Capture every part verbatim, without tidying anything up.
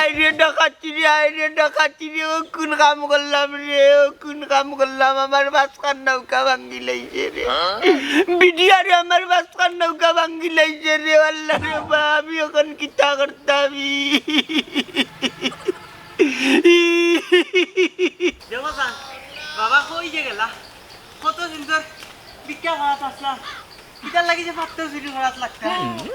আইরে ডাকাতি রে, আইরে ডাকাতি রে, ও কুন কাম করলাম রে, ও কুন কাম করলাম? আমার বাসখান নৌকা ভাঙ্গি লাইছে রে। বিডিআরে আমার বাসখান নৌকা ভাঙ্গি লাইছে রে, আল্লাহ রে বা, আমি অখন কিতা করতাম? দেখো চাইন, বাবা কই যে গেলা? কত সুন্দর ভিক্ষা করাত আছলা। কিতার লাগি যে পাত্তর চুরি করাত লাগতা?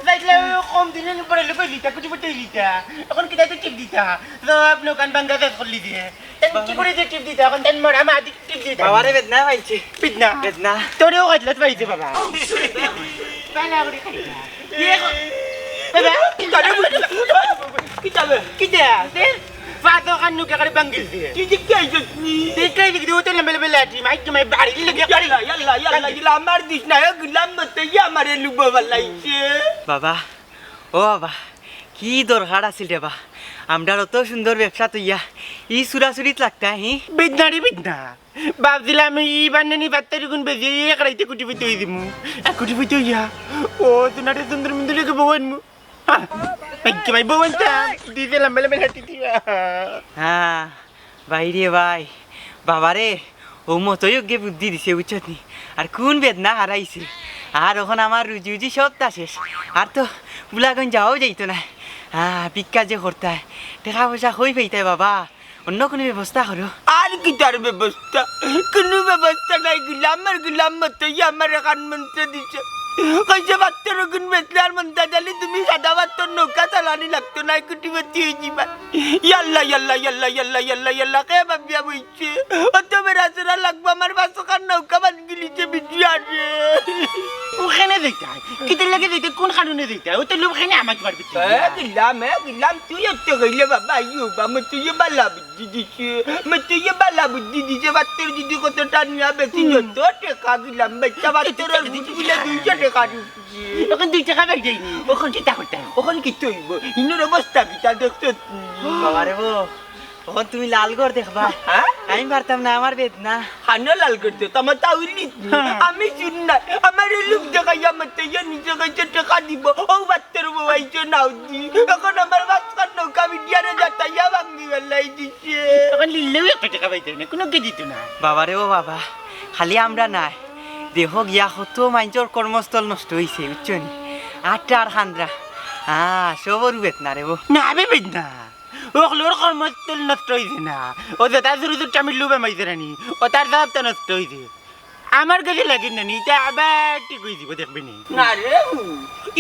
যাইতলা কম দিনে নি পরে লুকাই লিতা, কুটি পুটি লিতা। অখন কিতা তো টিপ দিতা? সব নৌকান ভাঙ্গা শেষ করি দিছে। তাইন কিতা করি যে টিপ দিতা? অখন তাইন মরা মা দি টিপ দিতা। বাবারে বেদনা পাইছে। বেদনা? বেদনা। তোরেও খাইতলা পাইছে বাবা। বালা করি খাইতলা। ইয়ে ক-, বাবা, কিতা রে? কিতা বে? কিতা? দে। পাত্তর খান নৌকা করে ভাঙ্গিলছে। তুই যে কে আইছস নি? দেখলে দেখি, ও তো লম্বা লম্বা লাঠি, মাইক তো মাইক বাড়ি লেগে ইয়াল্লা, ইয়াল্লা, ইয়াল্লা, ইয়াল্লা, আমার দিস না, এ গুলাম মতো, ইয়ে আমারে লুবো বালাইছে। বাবা, ও বাবা, কি দরকার আছিল রে বা? আমরার অত সুন্দর ব্যবসা থইয়া, ই চুরাচুরিত লাগতা, হি? বেদনা রে বেদনা। ভাবছিলাম আমি ই বান্নানি পাত্তর গুন বেশি এক রাইতে কুটিপতি অই দিমু। এক কুটিপতি অইয়া, ও সোনারে সুন্দর মুন্দর লেগে বউ আনমু। হ্যাঁ, ভাগ্য ভাই বউ আনতাম, দিতে লম্বা লম্বা লাঠি দিবা। হ্যাঁ, ভাই রে ভাই, বাবারে, ও মতই ওকে বুদ্ধি দিছে, বুঝছত নি? আর কুন বেদনা হারাইছে। আর অখন আমার রুজি উজি সব তা শেষ। আর তো বুলাগঞ্জ যাওয়াও যাইতো না। হ্যাঁ, ভিক্ষা যে করতায়, টেকা পয়সা কই পাইতায় বাবা? অন্য কুনু ব্যবস্থা করো। আর কিতার ব্যবস্থা? কুনু ব্যবস্থা নাই, গুলাম আর গুলাম মতো, ইয়ে আমার এখান মন্ত্র দিছে। কইছে, "পাত্তর গুন বেচলে আর মন্তা জালি তুমি সাদা পাত্তর নৌকা চালানি লাগতো না, কুটিপতি অই যিবা।" ইয়াল্লা, ইয়াল্লা, ইয়াল্লা, ইয়াল্লা, ইয়াল্লা, ইয়াল্লা, কে ভাবিয়া বইছে? অত বেড়া চোরা লাগবো, আমার বাসখান নৌকা ভাঙ্গিলিছে বিডিআরে। ও কেনে দিতা? কিতার লাগি দিতা? কুন কারণে দিতা? ও তো লোভ কেনে আমাকে মারবি তুই? এ গুলাম, এ গুলাম, তুই অত কইলে বাবা, আইও বা, মতো ইয়ে বালা বুদ্ধি দিছে, মতো ইয়ে বালা বুদ্ধি দিছে, পাত্তর যদি কত টানিয়া বেশি যত টেকা গুলাম, বাচ্চা পাত্তর আর বুদ্ধি দিলে দুইশো টেকা দিছে। অখন দুই টেকা পাই যায়নি, অখন কিতা করতাম? অখন কিতা অইবো? ইনোর অবস্থা কিতা দেখছত নি? বাবারে বো, অখন তুমি লাল ঘর দেখবা। হ্যাঁ? আমি পারতাম না, আমার বেদনা। হানো লাল ঘর দেখতাম, আমার তাউলি। হ্যাঁ। আমি শুন না, আমার এই লোক দেখাইয়া মতো ইয়ে নিজে কইছে টেকা দিব, ও বাত্তর বউ আইছে নাও দি। অখন আমার বাসখান নৌকা বিডিআরে যাতাইয়া ভাঙ্গি বেলাই দিছে। অখন লিললেও একটা টেকা পাইতে না, কুনু কে দিত না। বাবারে ও বাবা, খালি আমরা নায়, দেখো গিয়া কত মাইনষর কর্মস্থল নষ্ট অইছে, বুঝছো নি? আটটা আর খান্দ্রা, হ্যাঁ, সবর বেদনা রে বো। না বে বেদনা। অকলর কর্মস্থল নষ্ট অইছে না। ও যেটা শুরু শুরু আমি লুবে মাইছে রানি, ও তার জবাবটা নষ্ট অইছে। আমার গেছে লাগির না নি, ইটা আবার ঠিক অই যিবো, দেখবে নি। না রে,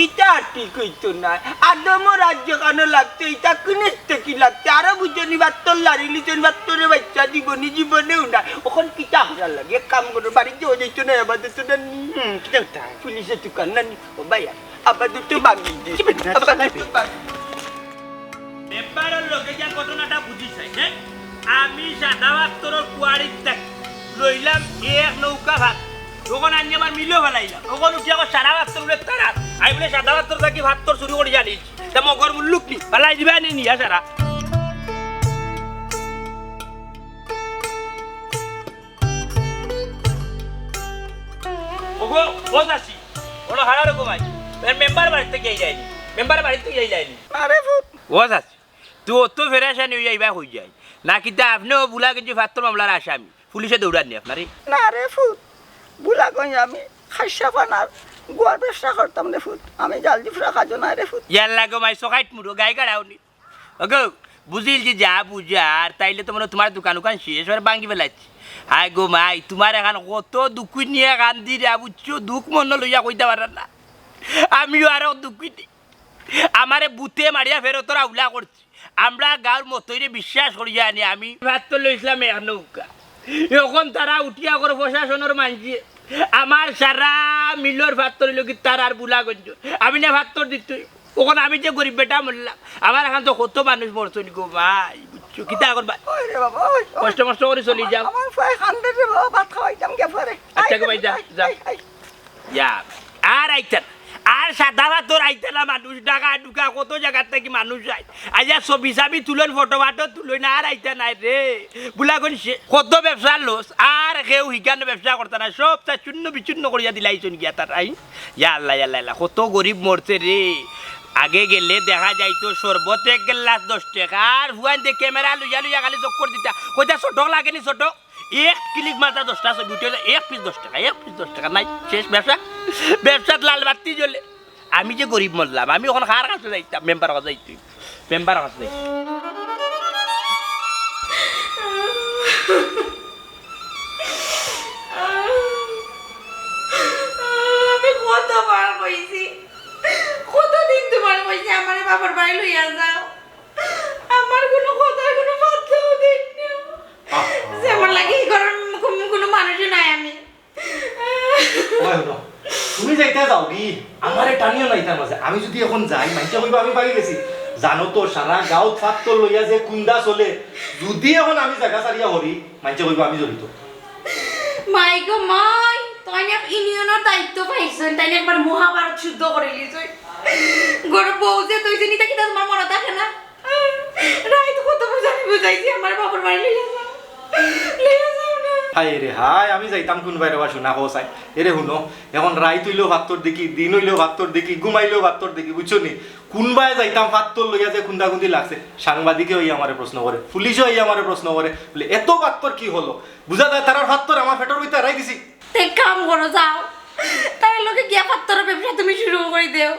ইটা আর ঠিক অইতো না। আদমর রাজ্য কানো লাগতো, ইটা কুনিস থাকি লাগতো। আরো বুঝছো নি, বাত্তর লারি লিছন, বাত্তরে বাচ্চা দিব নি, জীবনেও না। অখন কিতা করা লাগে? এক কাম করো, বাড়িত যাওয়া যাইতো না, আবার দিতো না নি। হুম, কিতা কথা? পুলিশে তুকান না নি, ও ভাইয়া। আপাতত ভাঙ্গি দে। কি বেটা? আপাতত ভাঙ্গি। মেম্বারর লগে গিয়া ঘটনাটা বুঝি চাই, হ্যাঁ? আমি সাদা পাত্তরর কুয়ারিত থাকি লইলাম এক নৌকা ভাত। অখন আনি আমার মিলো ফালাইলাম। অখন উঠি আমার সাদা পাত্তর উঠে তারা। আমি বুলে সাদা পাত্তর থাকি পাত্তর চুরি করি জানি। তা মগর মুল্লুক নি? ফালাই দিবা নি নিয়া সারা। ওগো, ও চাচি, ওরা হারা রকম আই। এর মেম্বার বাড়িত থাকি আইলায়নি। মেম্বার বাড়িত থাকি আইলায়নি। আরে ফুত। ও চাচি, তুই অত ফেরেশানি অইয়া ইবা কই যায়? না কিতা আপনেও বুলাগঞ্জ পাত্তর মামলার আসামি? পুলিশে দৌড়াননি আপনারে? না রে ফুত, বুলাগঞ্জ আমি খাইসা পানার গুয়ার ব্যবসা করতাম রে ফুত। আমি জাল জিফরা খাজো না রে ফুত। ইয়াল্লা গো মাই, সকাইট মুড়ো, গাই গাড়াওনি। ওগো, বুঝিল যে যা বুঝার, তাইলে তো মনে হয় তুমার দোকান উকান শেষ, ওরা ভাঙ্গি ফেলাইছি। হায় গো মাই, তুমার এখান কত দুঃখ নিয়া কান্দি রে, বুঝছো? দুঃখ মন লইয়া কইতা পারার না। আমিও আরো দুঃখিত। আমারে ভূতে মারিয়া ফেরতর আউলা করছি। আমরা গাঁওর মতইরে বিশ্বাস করিয়া আনি, আমি পাত্তর লইছিলাম এক নৌকা। অখন তারা উঠিয়া করে প্রশাসনর মানছি। আমার সারা মিলর পাত্তর অইল কি তারার বুলাগঞ্জ। আমি না পাত্তর দিতই। অখন আমি যে গরিব বেটা মরলাম, আমার এখান তো কত মানুষ মরছইন গো ভাই, বুঝছো? কিতা করবা? ওই রে বাবা, ওই, ওই। কষ্ট মষ্ট করি চলি যাও। আমার প্রায় হান্ড্রেড রে বাবা, ভাত খাওয়াইতাম কে পরে। আচ্ছা গো ভাই, যা, আই, যা। I, I. যা। আর আইতাম। আর সাদা পাথর আইতা না মানুষ, ঢাকা ঢুকা কত জাগার থাকি মানুষ আয়। আইয়া ছবি ছাবি তুলইন, ফটো ফাটো তুলইন, আর আইতা নায় রে। বুলাগঞ্জ সে-, কত ব্যবসার লস, আর কেউ হিকানো ব্যবসা করতা না, সব তা চূর্ণ বিচূর্ণ করিয়া দিলাইছইন গিয়া তারাই। ইয়া আল্লাহ, ইয়া আল্লাহ, ইয়া আল্লাহ, কত গরিব মরছে রে। আগে গেলে দেখা যাইতো শরবত এক গ্লাস দশ টেকা, আর ফুয়াইন্তে ক্যামেরা লইয়া লইয়া খালি চক্কর দিতা, কইতা, "ছোটক লাগেনি ছোটক?" এক ক্লিক মারতা, দশটা ছবি উঠে যায়, এক পিস দশ টেকা, এক পিস দশ টেকা, নাই, শেষ ব্যবসা। ব্যবসাত লাল বাতি জ্বলে। আমি যে গরিব মরলাম, আমি অখন কার কাছে যাইতাম? মেম্বার কাছে যাইতাম, মেম্বার কাছে যাইতাম। আমি কতবার কইছি, কতদিন তুমার কইছি আমারে বাপর বাড়ি লইয়া যাও, আমার কুনু কথার কুনু পাত্তাও দেইন না। যে আমার লাগি ই ঘরর কুনু, কুনু মানুষই নাই আমি। ওই হুনো, তুমি যাইতা যাও কি? আমারে টানিও না ইতার মাঝে। আমি যুদি অখন যাই, মাইনষে কইবা আমি বাগি গেছি। জানো তো, সারা গাঁওত ফাত্তর লইয়া যে কুন্দা চলে, যুদি অখন আমি জাগা ছাড়িয়া হরি, মাইনষে কইবা আমি জড়িত। মাই গো মাই, তাইন এক ইউনিয়নর দায়িত্ব পাইছইন, তাইন একবার মহাভারত যুদ্ধ করিলিছইন। ঘরো বউ যে থইছইন, ইতা কিতা তুমার মনো থাকে না? রাইত কত বুঝানি বুঝাইছি, আমার বাপর বাড়ি লইয়া যাও, লইয়া যাও না। হায় রে হায়, আমি যাইতাম কুনবায় রে বা, হুনা কও চাই। এরে হুনো, অখন রাইত অইলেও ফাত্তর দেখি, দিন অইলেও ফাত্তর দেখি, ঘুমাইলেও ফাত্তর দেখি, বুঝছো নি? কুনবায় যাইতাম, ফাত্তর লইয়া যে কুন্দাকুন্দি লাগছে, সাংবাদিকে অইয়া আমারে প্রশ্ন করে, পুলিশে অইয়া আমারে প্রশ্ন করে, বলে, "এত ফাত্তর কি হলো?" বুঝা যায় তারার ফাত্তর আমার পেটর ভিতরে হারাই দিছি। তে কাম করো, যাও, তারার লগে গিয়া ফাত্তরর ব্যবসা তুমি শুরু করি দেও।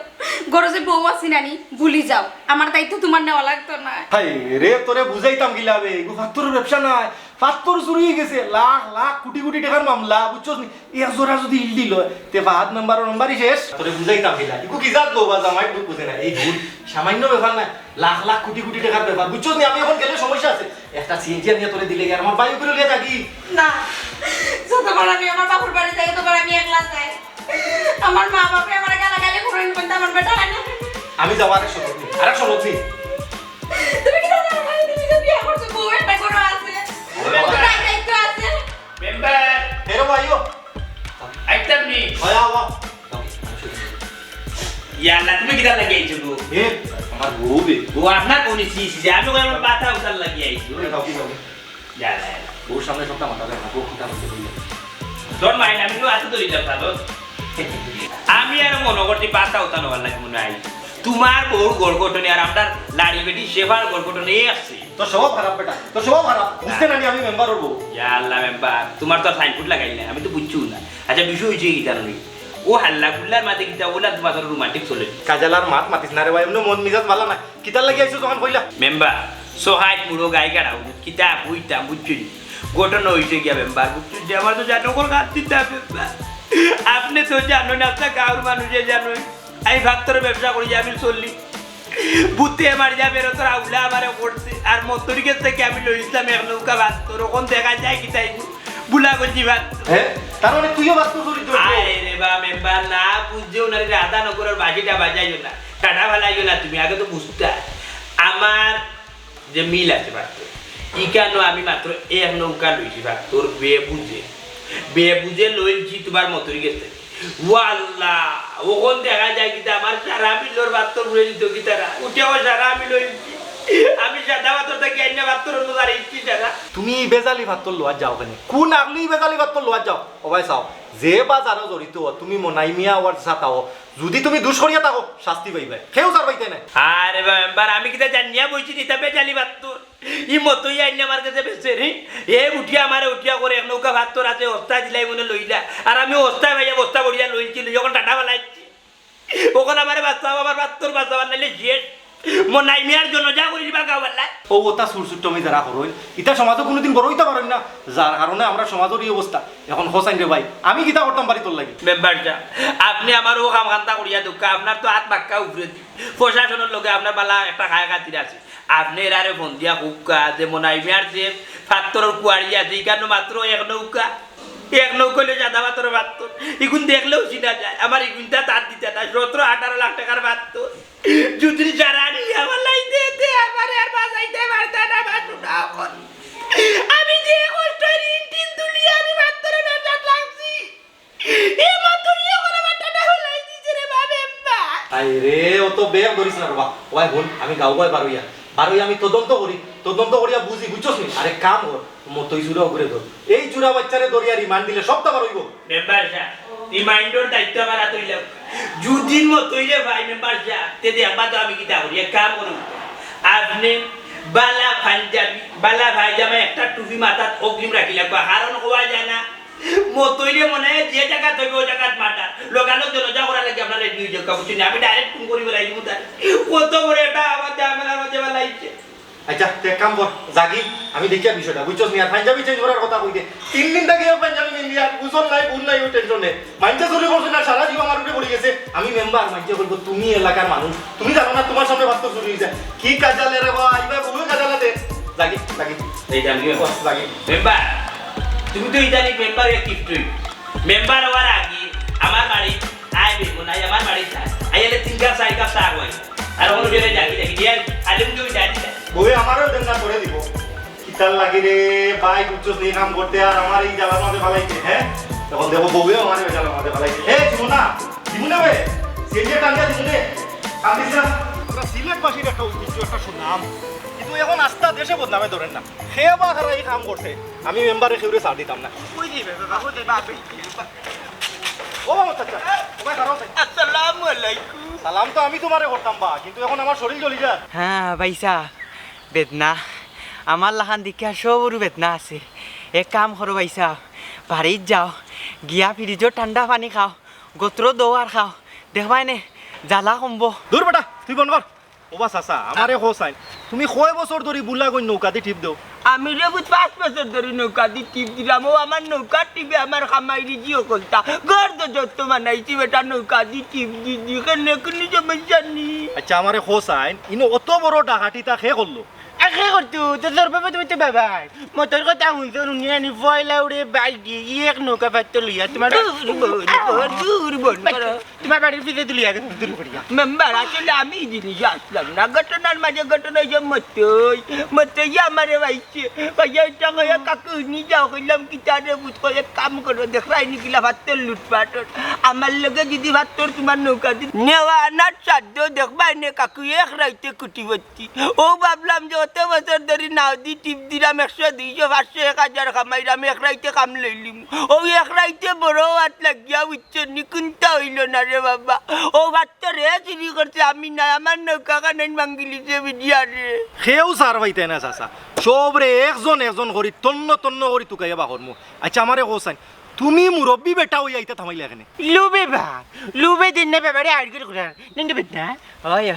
ঘরো যে বউ আছি নানি, ভুলি যাও, আমার দায়িত্ব তুমার নেওয়া লাগতো না। হায় রে, তোরে বুঝাইতাম কিলা বে, এগু ফাত্তরর ব্যবসা নায়, ফাত্তর চুরি অই গেছে, লাখ লাখ কুটি কুটি টেকার মামলা, বুঝছস নি? এক জোড়া যুদি ইল্ডি লয়, তে ফাহাদ মেম্বারর মেম্বারি শেষ। তোরে বুঝাইতাম কিলা, এগু কি জাত বউ বা জামাই, বুঝে না, এই ভুল সামান্য ব্যাপার না, লাখ লাখ কুটি কুটি টেকার ব্যাপার, বুঝছস নি? আমি অখন গেলে সমস্যা আছে, একটা সিএনজি আনিয়া তোরে দিলে আর আমার বাইক করে লিয়া থাকি। না, যতবার আমি আমার বাপর বাড়ি যাই, ততবার আমি একলা যাই। আমার মা বাপে আমারে গালাগালি করইন, কিন্তু আমার বেটা আনে। আমি যাওয়ার আরেক শপথ নি, আরেক শপথ নি। তুমি কি জানো, আমার তুমি যে বিয়া করছো, বউ একটা ঘরো আছে, কত দায় দায়িত্ব আছে। মেম্বার, এরে ভাইও, আইতাম নি। ভাই আও, আও। ইয়া আল্লাহ, তুমি কিতা লাগি আইছো গো? এ, আমার বউ বে। ও আপনার কোন ইসি ইসি যে আমি কই আমার পাতা উতার লাগি আইছো। এ, যাও, কি যাও? যা, যা, যা। বউর সামনে সবটা মাথা যায় না, বউ কিতা বলতে বললে? তোর মাইন আমি তো আতে ধরি যাম তাহলে। আমি আর মনে করছি পাতা উতা নেওয়ার লাগি মনে হয়। তোমার বউর ঘর ঘটনে আর আমরার লাড়ি বেটি সেবার ঘর ঘটনে এক same। তোর স্বভাব খারাপ বেটা, তোর স্বভাব খারাপ। বুঝতে না নি আমি মেম্বারর বউ। ইয়া আল্লাহ মেম্বার, তোমার তো আর সাইনবোর্ড লাগাইল না, আমি তো বুঝছি না। আচ্ছা, বিষয় অইছে কিতা নি? ও হাল্লা গুল্লার মাঝে কিতা ওলা তোমার রোমান্টিক চলে? কাজালার মাত মাতিস না রে ভাই, এমনে মন মিজাজ ভালা না। কিতার লাগি আইছো তখন কইলা? মেম্বার, সহায় মুড়ো গাই গাড়াও, কিতা কইতাম বুঝছো নি? ঘটনা অইছে গিয়া মেম্বার, বুঝছো নি? আমার তো জানো কল কাজ দিতে হবে মেম্বার। আপনে তো জানইন, আপনার গাঁওর মানুষে জানইন। আমি ফাত্তরর ব্যবসা করি, আমি চলি। বুতে মারিয়া বেরোতর আউলা আমারে করছে। আর মতরিকের থাকি আমি লইছিলাম এক নৌকা ফাত্তর। অখন দেখা যায় কিতা ইগু বুলাগঞ্জি ফাত্তর। হ্যাঁ, তার মানে তুইও ফাত্তর চুরি করছিস। আরে রে বা মেম্বার, না বুঝছো না রে, রাধানগরর বাজিটা বাজাইও না, টাটা ফালাইও না তুমি, আগে তো বুঝতা। আমার যে মিল আছে ফাত্তর, ইখানো আমি মাত্র এক নৌকা লইছি ফাত্তর, বে বুঝে, বে বুঝে লইছি তোমার মতরিকের থাকি। ওয়াল্লাহ, অখন দেখা যায় কিতা আমার সারা মিলর ফাত্তর উড়ে নিত কিতারা, উঠে আমার সারা মিল লইছি। আমি সাদা ফাত্তর থাকি আইনা ফাত্তর অন্য তারা ইচ্ছি সারা। তুমি বেজালি ফাত্তর লওয়াত যাও কেনে? কোন আগলি বেজালি ফাত্তর লওয়াত যাও? ও ভাই চাও, যে বাজারো জড়িত, তুমি মনাই মিয়া ওর সাথে হও, যুদি তুমি দুষ করিয়া থাকো, শাস্তি পাইবায়, কেউ ছাড় পাইতে নাই। আরে বা মেম্বার, আমি কিতা জানিয়া বইছি নি, ইতা বেজালি ফাত্তর। ই মতই আইনা আমার গেছে বেচে রে। এ উঠিয়া আমারে উঠিয়া করে এক নৌকা ফাত্তর আছে, হস্তা দিলাই মনে লইলা। আর আমি হস্তা ভাইয়া বস্তা বড়িয়া লইছি, লই অখন টাটা ফালাইছি। অখন আমারে বাঁচাও, আমার ফাত্তর বাঁচাও, আর নাইলে শেষ। মনাই মিয়ার জনাজা করি দিবা গাওয়াল্লায়। ও ওটা সুর সুট্টমি যারা করইন, ইতা সমাজো কোনোদিন বড় অইতা পারইন না, যার কারণে আমরার সমাজর ই অবস্থা। অখন হোসাইন রে ভাই, আমি কিতা করতাম পারি তোর লাগি? মেম্বার সাব, আপনে আমার ও কাম খান্তা করিয়া দেউক্কা, আপনার তো আত বাক্কা উপরে দি। প্রশাসনর লগে আপনার বালা একটা খায় খাতির আছে। আপনে এরারে ফোন দিয়া কউক্কা যে মনাই মিয়ার যে ফাত্তরর কুয়ারি আছে, ইখানো মাত্র এক নৌকা, এক নৌকা অইলে সাদা ফাত্তরর ফাত্তর। ইগুন দেখলেও চিনা যায়। আমার ইগুনতা তার দিতা না, সতেরো আঠারো লাখ টেকার ফাত্তর। যুদি সারা নিয়া ফালাই দে, তে আমারে আর বাঁচাইতে পারতা না, আমার সোনা অকল। আমি যে কষ্ট ঋণ টিন তুলিয়া আমি ফাত্তরর ব্যবসাত লাগছি, ই মতই অখন আমার টাটা ফালাই দিছে রে বা মেম্বার। এ, অত বেগ ধরিস না রে বা। ওই হুন, আমি গাঁও গাঁও বারইয়া, বারইয়া আমি তদন্ত করি, তদন্ত করিয়া বুঝি, বুঝছস নি? আরে কাম কর, মতই চুরা ওগুরে ধর। এই চুরা বাচ্চারে ধরিয়া রিমান্ড দিলে সবটা বার অইবো। মেম্বার সাব, রিমান্ডর দায়িত্ব আমার আতো অইলো। যুদি মতইরে ভাই মেম্বার সাব, তে দেখবা তো আমি কিতা করি, এক কাম করুন। আপনে বালা পাঞ্জাবি, বালা পায়জামা, একটা টুপি মাথাত অগ্রিম রাখিলা, কারণ কওয়া যায় না। মতইরে মনে অয় যে জাগাত অইবো, অউ জাগাত মার্ডার। লগালগ জনাজা করার লাগি আপনারা রেডি অই যাউক্কা, বুঝছইন নি? আমি ডাইরেক্ট খুন করি ফালাইমু তারে। কত বড় একটা আমার ঝামেলার মাঝে ফালাইছে। আচ্ছা, তে এক কাম কর, যাগি, আমি দেখিয়ার বিষয়টা, বুঝছস নি? আর পাঞ্জাবি চেঞ্জ করার কথা কইতে, তিন দিন থাকি পাঞ্জাবি পিন্দিয়ার, গোসল নাই, বুট নাই, অউ টেনশনে। মাইনষে চুরি করছে না, সারা জীবন আমার উপরে পড়ি গেছে। আমি মেম্বার, মাইনষে কইবো, "তুমি এলাকার মানুষ, তুমি জানো না তুমার সামনে বাস্তব চুরি অইছে।" কি কাজালে রে বা, ইবা বউয়ে কাজালাতে। যাগি, যাগি। এই যে আমি মেম্বার। যাগি। মেম্বার, তুমি তো ইদানিং মেম্বার এক কিপ্টুই। মেম্বার অওয়ার আগে আমার বাড়ি আইবে, মনে অয় আমার বাড়ি চায়। আইলে তিন কাপ, চাইর কাপ চা খাওয়াই। আর অখন বেড়ে যাবি, যাবি, দিয়ে আলিম তুমি যাবি না। বউয়ে আমারেও দেন না, করে দিব। কিতার লাগি রে ভাই, বুঝছস নি, এই কাম করতে আর আমার এই জ্বালার মাঝে ফালাইতে, হ্যাঁ? অখন দেখো, বউয়ে আমারে জ্বালার মাঝে ফালাইতে। এ, দিব না, দিব না বে। সিলেট টানিয়া দিব নে। কান্দিস না। আমরা সিলেটবাসীর একটা ঐতিহ্য, একটা সুনাম। কিন্তু অখন আস্তা দেশে বদনামে ধরের না। হে বা হারা এই কাম করছে। আমি মেম্বারে কেউরে ছাড় দিতাম না। কই দিবে বাবা, কই দিবে বাবা? ও বাবা, চাচা, ও ভাই, খারাপ আছে। আসসালামু আলাইকুম। সালাম তো আমি তুমারে করতাম বা, কিন্তু অখন আমার শরীর জ্বলি যায়। হ্যাঁ, ভাইসাব, বেদনা। আমার লাখান দেখিয়া সবরও বেদনা আছে। এক কাম করো ভাইসাব, বাড়িত যাও, গিয়া ফ্রিজর ঠান্ডা পানি খাও, গতরো ধও আর খাও। দেখবায় নে, জ্বালা কমবো। দূর বেটা, তুই বন্ধ কর। ওবা চাচা, আমারে কও চাইন, তুমি কয় বছর ধরি বুলাগঞ্জ নৌকা দি টিপ দেও? আমি রে বুঝ পাঁচ বছর ধরি নৌকা দি টিপ দিরাম, অউ আমার নৌকার টিপে আমার কামাই রুজি অকলতা। ঘর তো যত বানাইছি বেটা নৌকা দি টিপ দি দি, কেনে কুনু সমস্যা নি। আচ্ছা, আমারে কও চাইন, ইনো অত বড় ডাকাতিটা কে করলো? আর কে করতো? তো তোর বাবা তুমি তো বাবাই। মতর কথা হুনছো, হুনিয়া নি পয়লা উড়ে বাইক দি, ই এক নৌকা ফাত্তর লইয়া তুমার দূর বন কর, দূর বন কর। তুমার বাড়ির পিছে তুলিয়া গেছে, দূর করিয়া। মেম্বার, আসলে আমি ই জিনিসে আসলাম না। ঘটনার মাঝে ঘটনা অইছে মতই। মতই আমারে পাইছে। পাইয়া ইটা কইয়া, "কাকু, নি যাও।" কইলাম, "কিতা রে পুত?" কয়, "এক কাম করো, দেখরায় নি কিলা ফাত্তর লুটপাট অর। আমার লগে যুদি ফাত্তর তুমার নৌকা দি নেওয়া আনার সাধ্য দেখবায় নে কাকু, এক রাইতে কুটিপতি।" অউ ভাবলাম যে অত বছর ধরি নাও দি টিপ দিরাম, একশো, দুইশো, পাঁচশো, এক হাজার কামাইরাম, এক রাইতে কাম লইলিমু। অউ এক রাইতে বড় আত লাগিয়া বুঝছো নি, কুন্তা অইলো না রে বাবা। অউ ফাত্তর হে চুরি করছে, আমি নায়, আমার নৌকা খানাইন ভাঙ্গিলিছে বিডিয়ারে। কেউ ছাড় পাইতায় না চাচা, সবরে একজন একজন করি তন্ন তন্ন করি তুকাইয়া বার করমু। আচ্ছা, আমারে কও চাইন, তুমি মুরব্বি বেটা অইয়া ইতা থামাইলা কেনে? লোভে বা, লোভে দিন না বেবারে আড়গড় করার। নিন্দে বেদনা। ওই, ওই,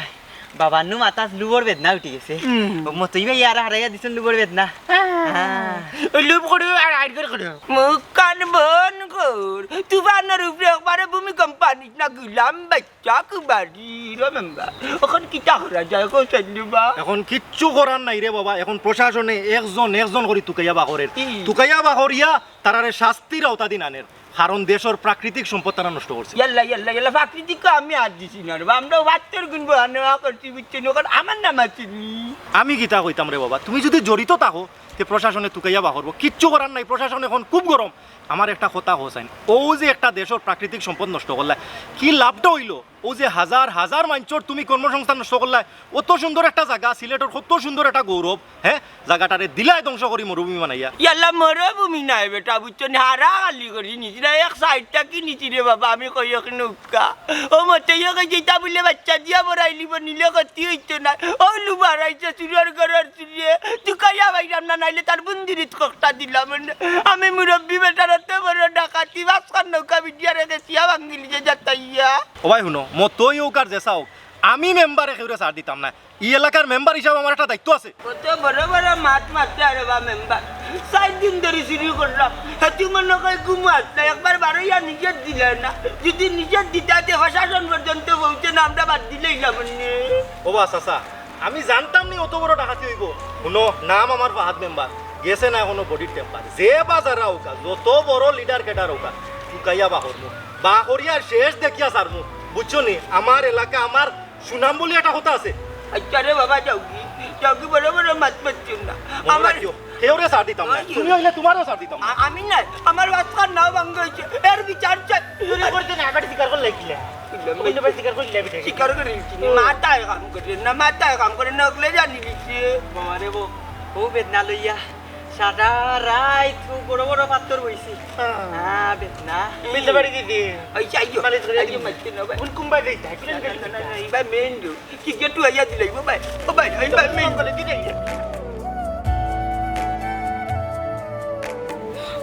বাবার নু মাথাত লোভর বেদনা উঠি গেছে। হুম। ও মতই ভাই আর হারাইয়া দিছইন লোভর বেদনা। হ্যাঁ। হ্যাঁ। ওই লোভ করো আর আড়গড় করো। মুখখান বন্ধ কর। তুফানর উপরে একবারে ভূমিকম্প আনিস না, গুলাম বাচ্চা কুবারি, রে মেম্বার। অখন কিতা করা যায়, কও চাইন বা? অখন কিচ্ছু করার নাই রে বাবা, অখন প্রশাসনে একজন একজন করি তুকাইয়া বার করের। ই। তুকাইয়া বার করিয়া তারারে শাস্তির আওতাধীন আনের, কারণ দেশর প্রাকৃতিক সম্পদ তারা নষ্ট করছে। ইয়াল্লা, ইয়াল্লা, ইয়াল্লা, প্রাকৃতিক আমি আর দিছি না রে বা, আমরাও ফাত্তর গুনবো, আনোয়া করছি, বুঝছো নি? অখন আমার নাম আছে নি। আমি কিতা কইতাম রে বাবা, তুমি যুদি জড়িত থাকো, তে প্রশাসনে তুকাইয়া বার করবো, কিচ্ছু করার নাই, প্রশাসন অখন খুব গরম। আমার একটা কথা কও চাইন, অউ যে একটা দেশর প্রাকৃতিক সম্পদ নষ্ট করলা, কি লাভটা অইলো? অউ যে হাজার হাজার মাইনষর তুমি কর্মসংস্থান নষ্ট করলা, অত সুন্দর একটা জাগা, সিলেটর কত সুন্দর একটা গৌরব, হ্যাঁ, জাগাটারে দিলায় ধ্বংস করি মরুভূমি বানাইয়া। ইয়াল্লা, মরুভূমি নায় বেটা, বুঝছো নি? হারা খালি করি নিছি না, এক সাইড থাকি নিছি রে বাবা, আমি কই এক নৌকা। ও মতই কই যেটা বুলে বাচ্চা দিয়া বড়াইলিবো, নিলে ক্ষতি অইতো নায়। অউ লুবো হারাইছে চুরর ঘরর চুরে, তুকাইয়া পাইরাম না, নাইলে তার বুন্দিরিত ককটা দিলাম। আমি মুরব্বি বেটার অত বড় ডাকাতি, পাঁচখান নৌকা বিডিয়ারে গেছিয়া ভাঙ্গিলিছে যাতাইয়া। ও ভাই হুনো, মতই অউক আর যেছা অউক, আমি মেম্বারে কেউরে ছাড় দিতাম না। ই এলাকার মেম্বার হিসাবে আমার একটা দায়িত্ব আছে। কত বড় বড় মাত মাতরায় রে বা মেম্বার। চাইর দিন ধরি চুরি করলাম। হেতু মনো কয় ঘুম আস না, একবার বারইয়া নিষেধ দিলায় না। যুদি নিষেধ দিতা তে প্রশাসন পর্যন্ত পৌঁছে না, আমরা বাদ দিলাইলাম নে। ও বা চাচা, আমি জানতাম নি অত বড় ডাকাতি অইবো। হুনো, নাম আমার ফাহাদ মেম্বার, গেছে না এখনো বডির টেম্পার। যে বা যারা অউকা, যত বড় লিডার ক্যাডার অউকা, তুকাইয়া বার করমু। বার করিয়া শেষ দেখিয়া ছাড়মু। বুঝছো নি? আমার এলাকা আমার সুনাম বুলি একটা কথা আছে। আচ্ছা রে বাবা, যাওগি। যাও কি বড় বড় মাত মাতিও না। মনে আমার রাখিও, কেউরে ছাড় দিতাম না। ওই। তুমি অইলে তুমারেও ছাড় দিতাম না। আ-, আমি না, আমার বাচ্চার নাও ভাঙ্গা অইছে। এর বিচার চাই। চুরি করতে না, এবার স্বীকার করলে কিলা? কিন্তু ভাই স্বীকার করলে বেটা। স্বীকার করে দিছি। মাথায় কাম করে না, মাথায় কাম করে না, ওগুলো জানি দিছে। বাবা রে বউ, ও বেদনা লইয়া সারা রাইত খুব বড় বড় পাথর বইছি। হ্যাঁ। হ্যাঁ, বেদনা। মিলতে পারি দিদি। ওই চাইও। মালিশ করে আইও, দিদি। মারতে না ভাই। কোন কুম্বাই দিতে? না, না, না, না, এবার মেইন রোড। কি গেটু আইয়া দিলাই, ও ভাই, ও ভাই, এই ভাই, মেইন রোড।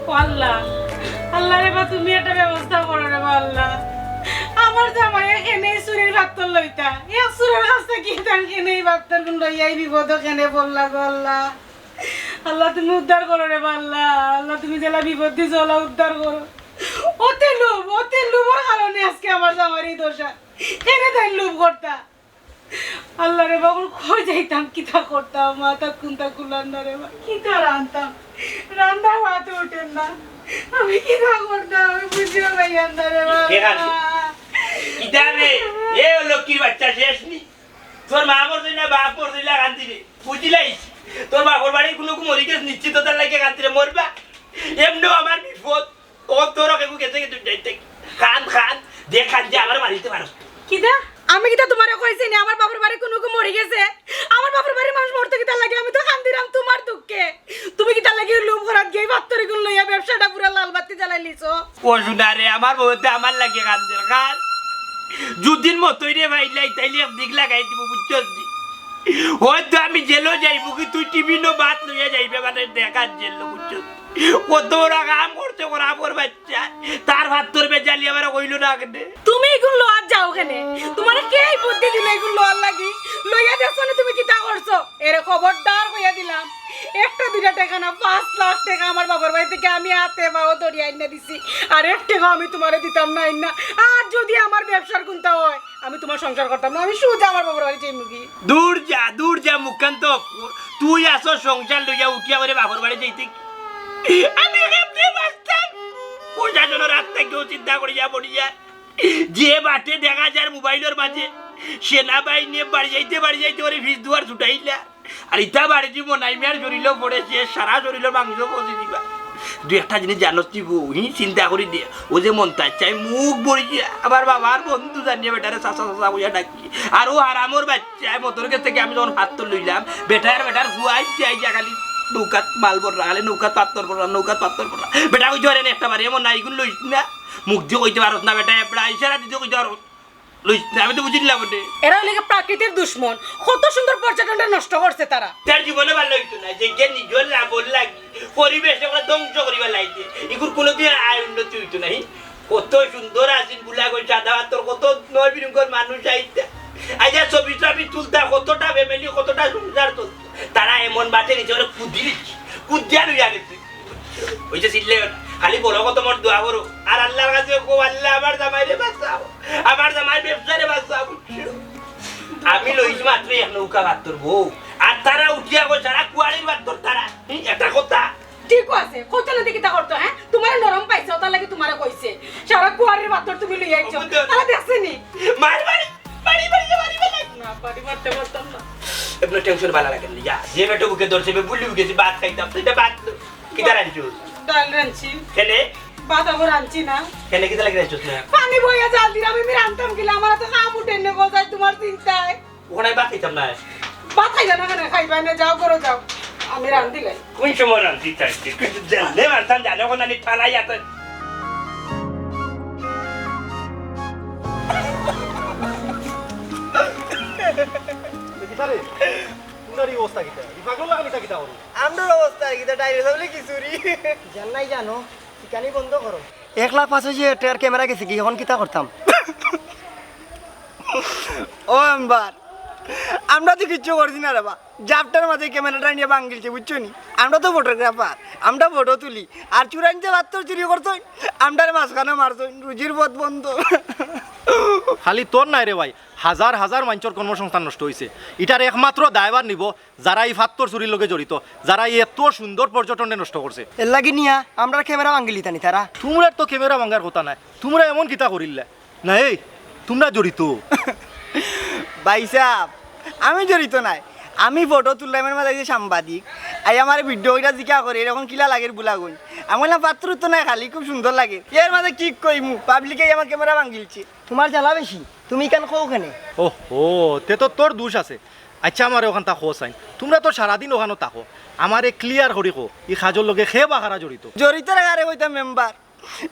ও আল্লাহ, আল্লাহ রে বা, তুমি একটা ব্যবস্থা করো রে বা আল্লাহ। আমার জামাই এখানেই চুরির পাথর লইতা, এক চুরের কাছ থাকি তার এখানেই পাথর গুন লইয়া এই বিপদো কেনে পড়লা গো আল্লাহ। আল্লাহ তুমি উদ্ধার করো রে বা আল্লাহ, আল্লাহ তুমি যেলা বিপদ দিছো আল্লাহ উদ্ধার করো। অতি লোভ, অতি লোভর কারণে আজকে আমার জামাইর এই দশা। কেনে তাই লোভ করতা? আল্লাহ রে বাবুর কই যাইতাম, কিতা করতাম, মাথা কুন্তা কুলার না রে বা, কিতা রানতাম, রান্না ভাত উঠের না, আমি কিতা করতাম, আমি বুঝিও পাইয়ার না রে বা। কে রানছে? কিতা রে? এ ও লক্ষ্মীর বাচ্চা শেষ নি? তোর মা মরছে না, বাপ মরছে না, কান্দি রে, বুঝিলাইস? তোর বাপর বাড়ির কুনু মরি গেছে, নিশ্চিত তার লাগে কান্দি রে, মরবা। এমনেও আমার বিপদ, ও তোর ওকে গেছে কিন্তু যাইতে। খান, খান, দে খান যে আমার বাড়িতে পারস। কিতা? আমি কিতা তোমারে কইছি নি আমার বাপর বাড়ি কুনু মরি গেছে? আমার বাপর বাড়ির মানুষ মরতো কিতা লাগে? আমি তো কান্দিরাম তোমার দুঃখে। তুমি কিতা লাগে লোভ করাত গিয়া পাত্তরি গুন লইয়া ব্যবসাটা পুরা লাল বাতি জ্বালাই লিছো? ও সোনা রে, আমার বউতে আমার লাগে কান্দের খান। যুদিন মতই রে ভাই লাই, তাইলে এক দিক লাগাই দিব, বুঝছস নি? হয়তো আমি জেলও যাইব, কি তুই টিফিনও ভাত লইয়া যাইবে, মানে দেখার জেল, বুঝছস? কত বড় কাম করছে, ওরা আমার বাচ্চা, তার ভাত তোর বেজালি আমার কইল না কেনে? তুমি এগুন লওয়ার যাও কেনে? তোমারে কে এই বুদ্ধি দিল এগুন লওয়ার লাগি? লইয়া দেখছো না তুমি কিতা করছো? এরে খবরদার কইয়া দিলাম, একটা দুইটা টেকা না, পাঁচ লাখ টেকা আমার বাবার বাড়ি থেকে আমি হাতে পাও ধরিয়া আইনা দিছি। আর এক টেকা আমি তোমারে দিতাম না, আইনা। আর যদি আমার ব্যবসার কুন্তা হয়, আমি তোমার সংসার করতাম না, আমি সোজা আমার বাবার বাড়ি যাইমুগি। দূর যা, দূর যা, মুখখান তো অফ কর। তুই আসো সংসার লইয়া উঠিয়া করে বাবার বাড়ি যাইতে কি? আমি কেমনে বাঁচতাম? প্রশাসনের হাত থেকেও চিন্তা করিয়া পড়িয়া। যে বাটে দেখা যার মোবাইলের মাঝে সেনাবাহিনী বাড়ি যাইতে, বাড়ি যাইতে করে ফিস দুয়ার ছুটাইলা। আর ইতা বাড়ি দিব নাই, মেয়ের শরীরও পড়েছে, সারা শরীরও মাংস পচি দিবা। দুই একটা জিনিস জানোস তুই বউ, হি চিন্তা করি দে। ও যে মন তার চাই মুখ বড়ি দিয়া, আবার বাবার বন্ধু জানিয়ে বেটারে চাচা চাচা কইয়া ডাকি। আর ও হারামর বাচ্চায় মতর গেছে কি আমি যখন পাত্তর লইলাম, বেটার বেটার ফুয়াই যাই যা খালি নৌকাত মাল ভররা, খালি নৌকাত পাত্তর ভররা, নৌকাত পাত্তর ভররা। বেটা কইতে পারে না একটা বারে, এমন না, এগুন লইস না। মুখ দিয়ে কইতে পারস না বেটা, এবড়া ইশারা দিতে কইতে পারস। লইস না, আমি তো বুঝি নিলাম ওটা। এরা হইলে গিয়ে প্রাকৃতির দুশমন, কত সুন্দর পর্যটনটা নষ্ট করছে তারা। তার জীবনে ভালো হইতো না, যে গিয়ে নিজের লাভর লাগি পরিবেশ আমরা ধ্বংস করিবার লাগি, এগুর কোনোদিন আয় উন্নতি হইতো না। হি? কত সুন্দর আছেন বুলা গো, সাদা পাথর, কত নয় বিরুঙ্গর মানুষ আইতা। আইয়া ছবি টবি তুলতা, কতটা ফ্যামিলি, কতটা সংসার চলতো। তারা এমন বাটে নিচে ওরা কুদি দিচ্ছে, কুদিয়া লইয়া গেছে। ওই যে চিল্লে ওঠে, খালি বড় কত মোর দোয়া করো। আর আল্লাহর কাছে কো, "আল্লাহ, আমার জামাইরে বাঁচাও, আমার জামাই ব্যবসারে বাঁচাও", বুঝছো? আমি লইছি মাত্র এক নৌকা পাত্তর বউ, আর তারা উঠিয়া কই, "সারা কুয়ারির পাত্তর তারা।" হুম, একটা কথা। ঠিক আছে, কইতো না দেখি তা করতো, হ্যাঁ? তোমারে নরম পাইছে, ওটার লাগি তোমারে কইছে। "সারা কুয়ারির পাত্তর তুমি লই আইছো।" বুঝতে পারছি। তারা দেখছে নি? মার মারি, মারি, মারি, মারি, মারি। না, বাড়ি মারতে পারতাম না। এগুলো টেনশন ভালো লাগে না। যা, যে বেটা বুকে ধরছে, বে বুলি গেছি, ভাত খাইতাম, তুই তো ভাত লো। কিতা রাঁধছো? ডাল রাঁধছি। কেনে? ভাত আবার রাঁধছি না। কেনে কিতা লাগি রাঁধছস না? পানি বইয়া জাল দিলাম, আমি রাঁধতাম কিলা, আমার তো কাম উঠে নে গজায় তোমার চিন্তায়। ওখানে ভাত খাইতাম না। ভাত খাইবা না কেনে? খাইবা না, যাও করো যাও, আমি রাঁধি লাই। কোন সময় রাঁধছি তাই? জানলে মারতাম, জানো কোন আমি ঠালাই আছে। কিতা রে? তোমরার এই অবস্থা কিতা? এই পাগল লাগানি তা কিতা করো? আমরার অবস্থা কিতা? ডাইলে যাবলে কি চুরি? জানাই জানো, ইকানি বন্ধ করো। এক লাখ পাঁচ হাজার টেকার ক্যামেরা গেছে কি, এখন কিতা করতাম? ও মেম্বার, আমরা তো কিচ্ছু করছি না রে বা। জাপটার মাঝে ক্যামেরাটা নিয়ে বাঙ্গিলছে, বুঝছো নি? আমরা তো ফটোগ্রাফার, আমরা ফটো তুলি। আর চুরাইনতে পাত্তর চুরি করতই, আমরার মাঝখানে মারতই, রুজির পথ বন্ধ। খালি তোর নায় রে ভাই, হাজার হাজার মাইনষর কর্মসংস্থান নষ্ট অইছে। ইটার একমাত্র দায়ভার নিবো যারা ই পাত্তর চুরির লগে জড়িত, যারা ই এত সুন্দর পর্যটনরে নষ্ট করছে। এর লাগি নিয়া আমরার ক্যামেরা বাঙ্গিলিতা নি তারা। তুমরার তো ক্যামেরা ভাঙ্গার কথা নায়, তুমরা এমন কিতা করিল্লা? না এই, তুমরা জড়িত। ভাইসাব, আমি জড়িত নায়। আমি ফটো তুললাম, এর মাঝে যে সাংবাদিক, আই আমার ভিডিও ইটা জিকা করে, এরকম কিলা লাগের বুলাগুন। আমি কইলাম, "পাত্র তো নাই খালি, খুব সুন্দর লাগে।" এর মাঝে কি কইমু, পাবলিকে আমার ক্যামেরা ভাঙ্গিলছে। তুমার জ্বালা বেশি, তুমি ইখান কও কেনে? ওহো, তে তো তোর দোষ আছে। আচ্ছা, আমারে অখানতা কও চাইন, তুমরা তো সারাদিন অখানো থাকো, আমারে ক্লিয়ার করি কও, ই কাজর লগে কে বা কারা জড়িত? জড়িত রে কারে কইতাম মেম্বার,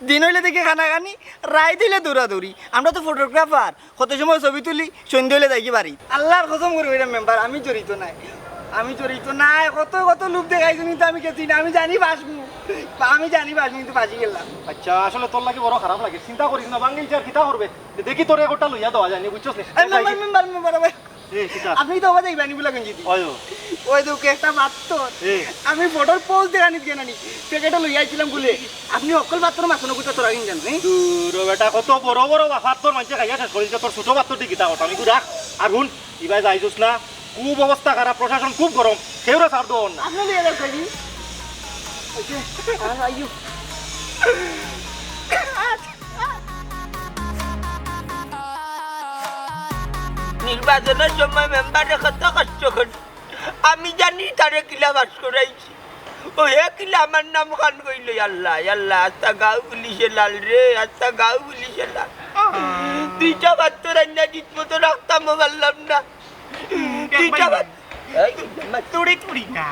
দিন অইলে দেখি কানাকানি, রাইত অইলে দৌড়াদৌড়ি। আমরা তো ফটোগ্রাফার, কত সময় ছবি তুলি, সন্ধ্যা অইলে যাইগি বাড়ি। আল্লার কসম করি কইরাম মেম্বার, আমি জড়িত নায়, আমি জড়িত নায়। কত কত লোভ দেখাইছো, কিন্তু আমি গেছি না, আমি জানি ফাঁসমু, আমি জানি ফাঁসমু, কিন্তু ফাঁসি গেলাম। আচ্ছা, আসলে তোর লাগি বড় খারাপ লাগে, চিন্তা করিস না, ভাঙ্গিলছে আর কিতা করবে। দেখি তোর রেকর্ডটা লইয়া দেওয়া যায়নি, বুঝছস নি? এই মেম্বার, মেম্বার, মেম্বার, ভাই। এ, কিতা? আপনি তো আমাদের ইবানি বুলাগুন জিতি। ওই, ওই। ওই দেখো, একটা পাত্তর। এ। আমি ফটোর পোজ দেখানিত গেছি না নি। প্যাকেটে লইয়া আইছিলাম বলে। আপনি অকল পাত্তর মাছ না গুটা তোরা কিন জানো, এ? দূর ও বেটা, কত বড় বড় পাত্তর মানষে খাইয়া শেষ করি দিছে, তোর ছোট পাত্তর দি কিতা কথা? আমি কই রাখ। আর হুন, ইবায় যাইছস না, খুব অবস্থা খারাপ, প্রশাসন খুব গরম, কেউরে ছাড় দেওয়ার না। আপনি লইয়া যাও, কই? ওই যে, আর আইয়ো। নির্বাচনের সময় মেম্বারে কত কষ্ট করি। আমি জানি তারে কিলা পাস করাইছি। ও হে কিলা আমার নাম খান কইল, আল্লাহ, আল্লাহ, আস্তা গাঁও পুলিশে লাল রে, আস্তা গাঁও পুলিশে লাল। দুইটা ভাত তো রান্না ঠিক মতো রাখতামও পারলাম না। দুইটা ভাত। এই, তুড়ি তুড়ি না।